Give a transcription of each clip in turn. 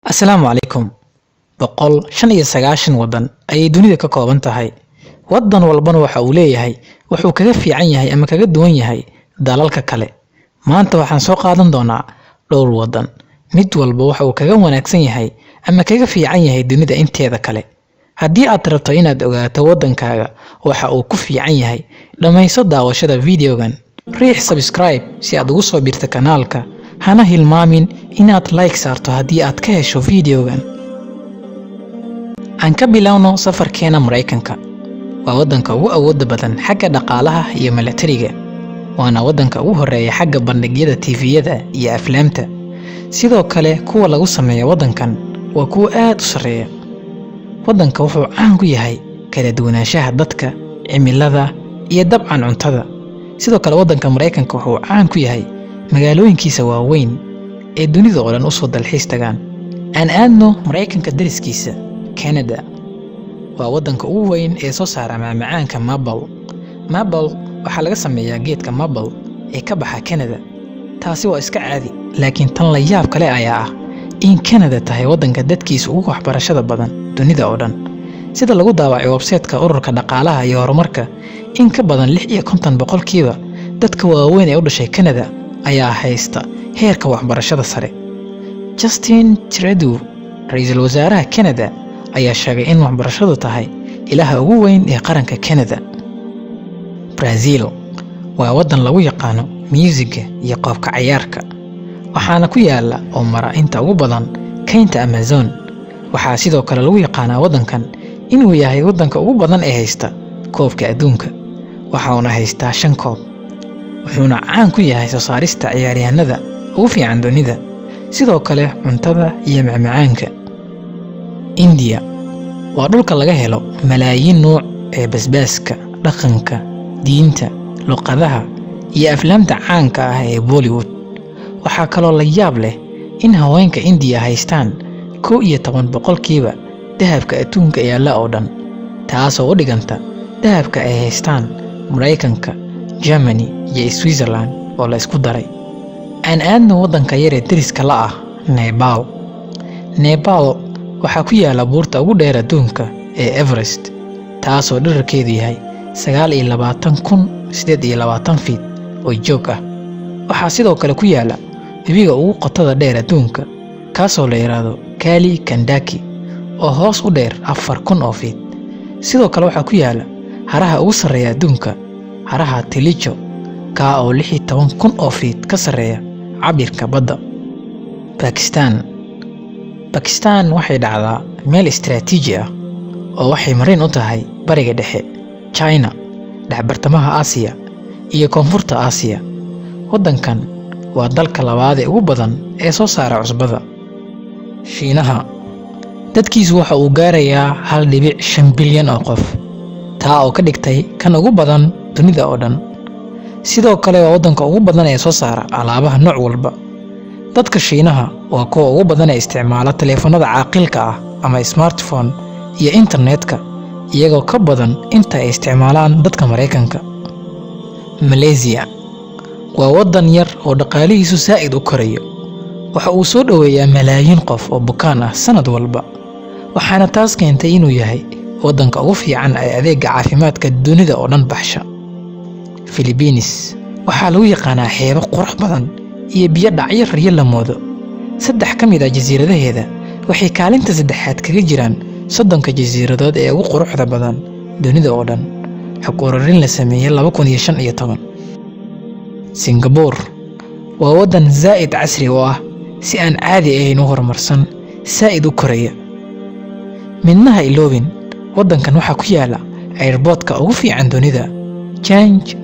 Asalaamu calaykum. 195 waddan ayay dunida ka kooban tahay. Waddan walbana waxa uu leeyahay wuxuu kaga fiican yahay ama kaga duwan yahay dalalka kale. Maanta waxaan soo qaadan doonaa dhowr waddan, mid walba waxa uu kaga wanaagsan yahay ama kaga fiican yahay dunida inteeda kale. Haddii aad rabto inaad ogaato waddankaaga waxa uu ku fiican yahay, dhammayso daawashada videogan. Riix subscribe si aad ugu soo biirto kanaalka, hana hilmaamin inaad like saarto haddii aad ka hesho videogan. Aan ka bilowno safarkeena Maraykanka. Waa waddanka ugu awoodda badan xagga dhaqaalaha iyo milatariga, waana waddanka ugu horeeya xagga bandhigyada TV-yada iyo aflaamta. Sidoo kale kuwa lagu sameeyo waddankan waa kuwo aad u sarreeya. Waddanka wuxuu caan ku yahay kala duwanaanshaha dadka, cimilada iyo dabcan cuntada. Sidoo kale waddanka Maraykanka wuxuu caan ku yahay magaalooyinkiisa waaweyn ee dunida oo dhan usoo dalxiis tagaan. Aan aadno Maraykanka dariskiisa, Canada. Waa waddanka ugu weyn ee soo saara macmacaanka maple. Maple waxaa laga sameeyaa geedka maple ee ka baxa Canada. Taasi waa iska caadi, laakiin tan la yaab kale ayaa ah in Canada tahay waddanka dadkiisa ugu waxbarashada badan dunida oo dhan. Sida lagu daabacay website-ka Ururka Dhaqaalaha iyo Horumarka, in ka badan 56% dadka waaweyn ee u dhashay Canada ayaa haysta heerka waxbarashada sare. Justin Trudeau, ra'iisul wasaaraha Canada, ayaa sheegay in waxbarashadu tahay ilaha ugu weyn ee qaranka Canada. Brazil waa waddan lagu yaqaano muusiga iyo qoobka cayaarka, waxaana ku yaala oo mara inta ugu badan kaynta Amazon. Waxaa sidoo kale lagu yaqaanaa waddankan inuu yahay waddanka ugu badan ee haysta koobka adduunka, waxa uuna haystaa shan koob. Wuxuuna caan ku yahay soo saarista ciyaaryahanada ugu fiican dunida, sidoo kale cuntada iyo macmacaanka. India waa dhulka laga helo malaayiin nuuc ee basbaaska, dhaqanka, diinta, luqadaha iyo aflaamta caanka ah ee Bollywood. Waxaa kaloo la yaab leh in haweenka Indiya haystaan 11% dahabka adduunka yaalla oo dhan, taasoo u dhiganta dahabka ay haystaan Maraykanka, Germany iyo Switzerland oo la isku daray. Aan aadno waddanka yar ee deriska la ah, Nepal. Nepal waxaa ku yaala buurta ugu dheer adduunka ee Everest, taasoo dhererkeedu yahay 29,028 feet oo joog ah. Waxaa sidoo kale ku yaala webiga ugu qotada dheer adduunka, kaasoo la yidhaahdo Kali Gandaki, oo hoos u dheer 4,000 oo feet. Sidoo kale waxaa ku yaala haraha ugu sarreeya adduunka, haraha Tilicho, kaa oo 16,000 oo feet ka sarreeya cabirka badda. Bakistan. Bakistan waxay dhacdaa meel istiraatiiji ah oo waxay marin u tahay Bariga Dhexe, China, dhexbartamaha Aasiya iyo Koonfurta Aasiya. Waddankan waa dalka labaad ee ugu badan ee soo saara cusbada. Shiinaha dadkiisu waxa uu gaarayaa 1.5 bilyan oo qof, taa oo ka dhigtay kan ugu badan dunida oo dhan. Sidoo kale waa waddanka ugu badan ee soo saara alaabaha nooc walba. Dadka Shiinaha waa kuwa ugu badan ee isticmaala taleefanada caaqilka ah ama smartphone iyo internetka, iyagoo ka badan inta ay isticmaalaan dadka Maraykanka. Malaysia waa waddan yar oo dhaqaalihiisu saa'id u korayo. Waxa uu soo dhoweeyaa malaayiin qof oo bukaan ah sanad walba, waxaana taas keentay inuu yahay waddanka ugu fiican ee adeega caafimaadka dunida oo dhan baxsha. Philippines waxaa lagu yaqaanaa xeebo qurux badan iyo biyo dhacyo riyo la moodo. Saddex ka mid ah jasiiradaheeda waxay kaalinta saddexaad kaga jiraan 30-ka jasiiradood ee ugu quruxda badan dunida oo dhan, xog ururin la sameeyey 2015. Singapore waa waddan zaa'id casri u ah, si aan caadi ahayn u horumarsan, saa'id u koraya. Midna ha iloobin, waddankan waxaa ku yaala airportka ugu fiican dunida, Changi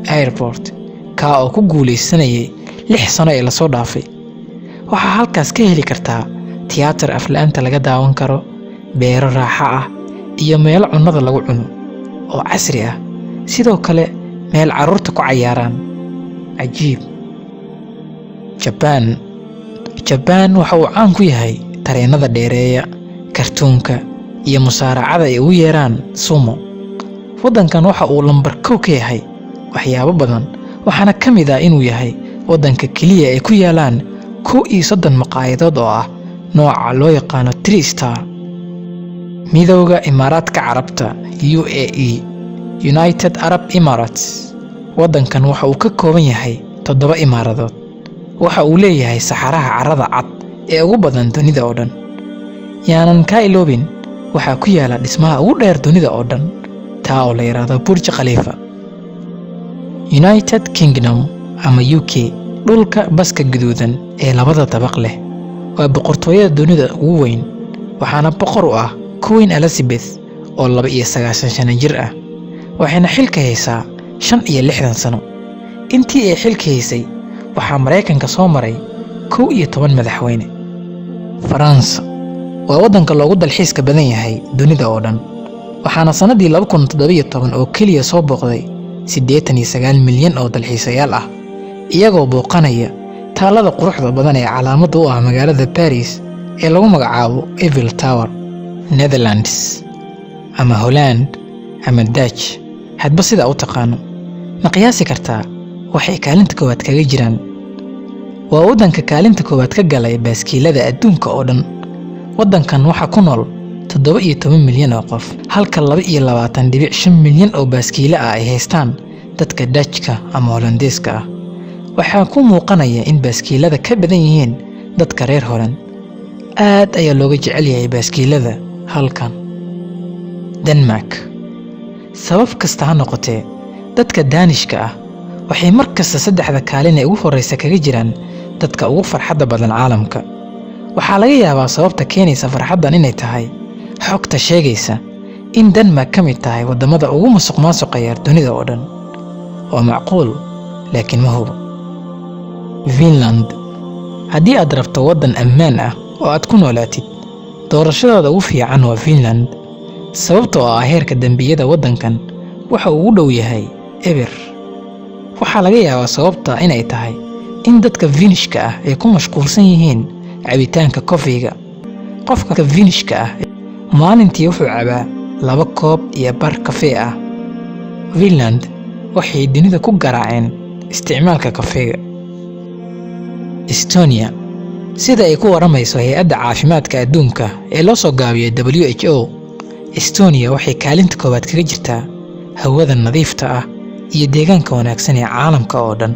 Airport, kaa oo ku guulaysanayay 6 sano ee lasoo dhaafay. Waxaa halkaas ka heli kartaa tiyaatar aflaanta laga daawan karo, beero raaxo ah iyo meelo cunnada lagu cuno oo casri ah, sidoo kale meel carruurta ku cayaaraan. Cajiib. Jabaan. Jabaan waxa uu caan ku yahay tareennada dheereeya, kartuunka iyo musaaracada ay ugu yeeraan sumo. Waddankan waxa uu lambar kow ka yahay waxyaabo badan, waxaana ka mid ah inuu yahay waddanka keliya ay ku yaalaan 31 maqaayadood oo ah nooca loo yaqaano 3 star. Midowga Imaaraadka Carabta, UAE, United Arab Emirates. Waddankan waxa uu ka kooban yahay 7 imaaradood. Waxa uu leeyahay saxaraha carrada cad ee ugu badan dunida oo dhan. Yaanan kaa iloobin, waxaa ku yaala dhismaha ugu dheer dunida oo dhan, taa oo la yidhaahdo Burj Khalifa. United Kingdom ama UK, dhulka baska guduudan ee labada dabaq leh, waa boqortooyada dunida ugu weyn, waxaana boqor u ah Queen Elizabeth oo 92 sano jir ah, waxayna xilka haysaa 65 sano. Intii ay xilka haysay waxaa Maraykanka soo maray 11 madaxweyne. Faransa waa waddanka loogu dalxiiska badan yahay dunida oo dhan, waxaana sannaddii 2017 oo keliya soo booqday 89 milyan oo dalxiisayaal ah, iyagoo booqanaya taallada quruxda badan ee calaamadda u ah magaalada Paris ee lagu magacaabo Eiffel Tower. Netherlands ama Holland ama Dutch, hadba sidaa u taqaano, ma qiyaasi kartaa waxay kaalinta koowaad kaga jiraan? Waa waddanka kaalinta koowaad ka galay baaskiilada adduunka oo dhan. Waddankan waxaa ku nool 17 milyan oo qof, halka 22.5 milyan oo baaskiilo ah ay haystaan dadka Dutchka ama Holandeeska ah. Waxaa ku muuqanaya in baaskiilada ka badan yihiin dadka reer Holland. Aad ayaa looga jecel yahay baaskiilada halkan. Denmark, sabab kasta ha noqotee, dadka Daanishka ah waxay mar kasta saddexda kaalin ee ugu horreysa kaga jiraan dadka ugu farxadda badan caalamka. Waxaa laga yaabaa sababta keenaysa farxaddan inay tahay xogta sheegaysa in Denmark ka mid tahay waddamada ugu musuqmaasuqa yar dunida oo dhan. Waa macquul, laakiin ma hubo. Finland, haddii aad rabto waddan ammaan ah oo aad ku noolaatid, doorashadaada ugu fiican waa Finland, sababtoo ah heerka dembiyada waddankan waxa uu u dhow yahay eber. Waxaa laga yaabaa sababta inay tahay in dadka Finishka ah ay ku mashquulsan yihiin cabitaanka kofiga. Qofka Finishka ah maalintii wuxuu cabaa 2 koob iyo bar kafee ah. Finland waxay dunida ku garaaceen isticmaalka kafeega. Estonia, sida ay ku waramayso hay-adda caafimaadka adduunka ee loo soo gaabiyo WHO, Estonia waxay kaalinta koowaad kaga jirtaa hawada nadiifta ah iyo deegaanka wanaagsan ee caalamka oo dhan,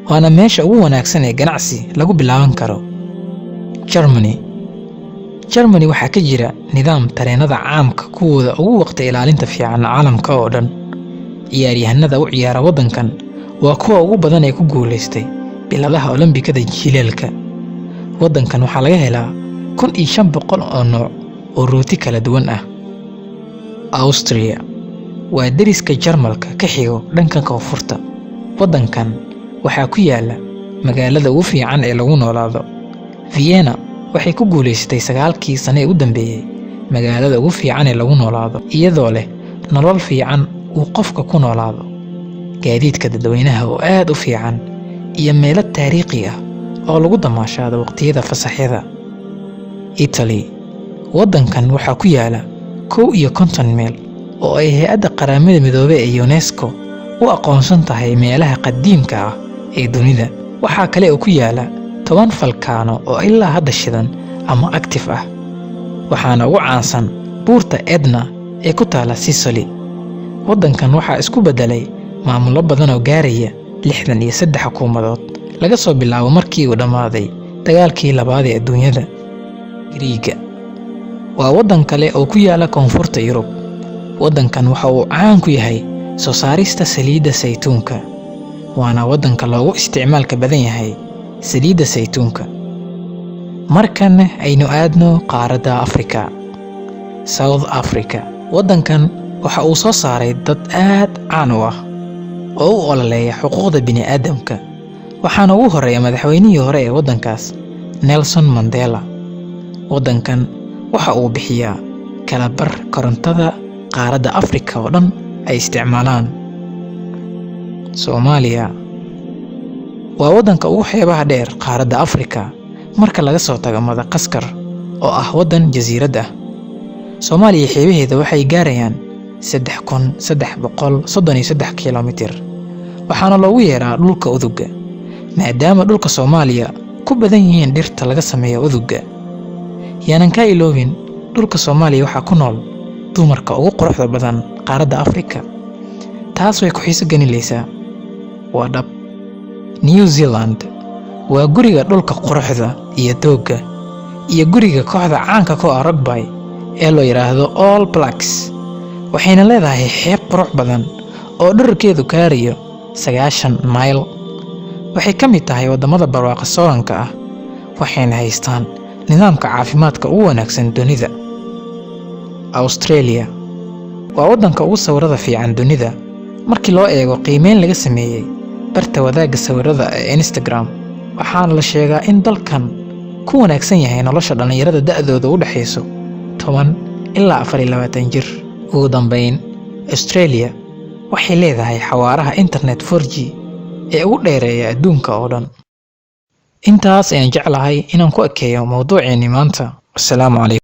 waana meesha ugu wanaagsan ee ganacsi lagu bilaaban karo. Germany. Germany waxaa ka jira nidaam tareenada caamka kuwooda ugu waqti ilaalinta fiican caalamka oo dhan. Ciyaaryahanada u ciyaara waddankan waa kuwa ugu badan ee ku guulaystay biladaha Olombikada jiilaalka. Waddankan waxaa laga helaa 1500 oo nooc oo rooti kala duwan ah. Austria waa deriska Jarmalka ka xigo dhanka koonfurta. Waddankan waxaa ku yaala magaalada ugu fiican ee lagu noolaado. Vienna waxay ku guulaysatay 9kii sano ee u dambeeyey magaalada ugu fiican ee lagu noolaado, iyadoo leh nolol fiican uu qofka ku noolaado, gaadiidka dadweynaha oo aad u fiican, iyo meelo taariikhi ah oo lagu damaashaado waqtiyada fasaxyada. Italy, waddankan waxaa ku yaala 51 meel oo ay hay-adda Qaramada Midoobey ee UNESCO u aqoonsan tahay meelaha qadiimka ah ee dunida. Waxaa kale oo ku yaala 10 falkaano oo ilaa hadda shidan ama active ah, waxaana ugu caansan buurta Etna ee ku taala Sicily. Waddankan waxaa isku beddelay maamullo badan oo gaaraya 63 xukuumadood laga soo bilaabo markii uu dhammaaday dagaalkii labaad ee adduunyada. Griiga waa waddan kale oo ku yaala koonfurta Yurub. Waddankan waxa uu caan ku yahay soo saarista saliidda saytuunka, waana waddanka loogu isticmaalka badan yahay saliidda saytuunka. Markan aynu aadno qaaradda Afrika. South Africa, waddankan waxa uu soo saaray dad aad caan u ah oo u ololeeya xuquuqda bini'aadamka, waxaana ugu horeeya madaxweynihii hore ee waddankaas, Nelson Mandela. Waddankan waxa uu bixiyaa kala bar korontada qaaradda Afrika oo dhan ay isticmaalaan. Soomaaliya waa waddanka ugu xeebaha dheer qaaradda Afrika marka laga soo tago Madagaskar oo ah waddan jasiirad ah. Soomaaliya xeebaheeda waxay gaarayaan 3333 kilomitir, waxaana loogu yeeraa dhulka udugga, maadaama dhulka Soomaaliya ku badan yihiin dhirta laga sameeyo udugga. Yaanan kaa iloobin, dhulka Soomaaliya waxaa ku nool dumarka ugu quruxda badan qaaradda Afrika. Taas way ku xiiso gelinaysaa, waa dhab. New Zealand waa guriga dhulka quruxda iyo doogga iyo guriga kooxda caanka ku ah rugby ee loo yidhaahdo All Blacks, waxayna leedahay xeeb qurux badan oo dhererkeedu gaarayo 90 mayl. Waxay ka mid tahay waddamada barwaaqa sooranka ah, waxayna haystaan nidaamka caafimaadka ugu wanaagsan dunida. Australia waa waddanka ugu sawirada fiican dunida markii loo eego qiimeyn laga sameeyey barta wadaagga sawirada ee Instagram, waxaana la sheegaa in dalkan ku wanaagsan yahay nolosha dhallinyarada da'dooda u dhexayso 10 ilaa 24 jir. Ugu dambayn, Australia waxay leedahay xawaaraha internet 4G ee ugu dheereeya adduunka oo dhan. Intaas ayaan jeclahay inaan ku ekeeyo mowduuceennii maanta. Wasalaamu calaykum.